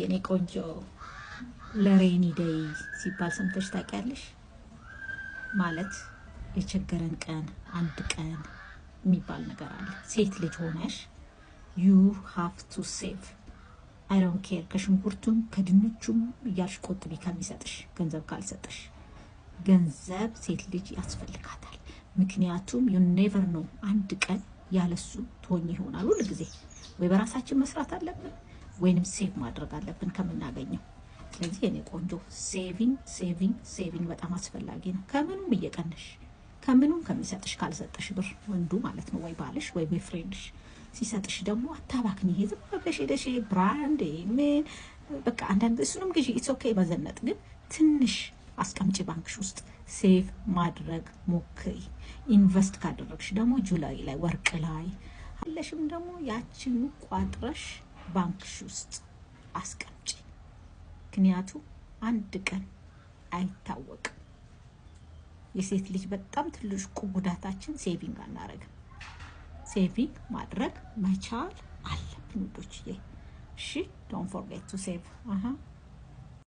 የኔ ቆንጆ፣ ለ rainy day ሲባል ሰምተሽ ታውቂያለሽ? ማለት የቸገረን ቀን አንድ ቀን የሚባል ነገር አለ። ሴት ልጅ ሆነሽ you have to save. I don't care፣ ከሽንኩርቱም ከድንቹም እያልሽ ቆጥቢ። ከሚሰጥሽ ገንዘብ ካልሰጥሽ ገንዘብ ሴት ልጅ ያስፈልጋታል። ምክንያቱም you never know፣ አንድ ቀን ያለሱ ትሆኝ ይሆናል። ሁል ጊዜ ወይ በራሳችን መስራት አለብን ወይንም save ማድረግ አለብን ከምናገኘው። ስለዚህ የኔ ቆንጆ፣ saving, saving, saving በጣም አስፈላጊ ነው። ከምኑም እየቀነሽ፣ ከምኑም ከሚሰጥሽ ካልሰጠሽ ብር ወንዱ ማለት ነው፣ ወይ ባልሽ ወይ boyfriend ሽ ሲሰጥሽ ደግሞ አታባክኝ። ይሄ ዝም ብለሽ ሄደሽ brand ምን በቃ አንዳንድ እሱንም ግዢ፣ it's okay መዘነጥ፣ ግን ትንሽ አስቀምጪ፣ ባንክሽ ውስጥ save ማድረግ ሞክሪ። Invest ካደረግሽ ደግሞ jewelry ላይ፣ ወርቅ ላይ አለሽም ደግሞ ያችኑ ቋጥረሽ ባንክሽ ውስጥ አስቀምጪ። ምክንያቱም አንድ ቀን አይታወቅም። የሴት ልጅ በጣም ትልቁ ጉዳታችን saving አናረግም። Saving ማድረግ መቻል አለብን ውዶችዬ። እሺ፣ don't forget to save።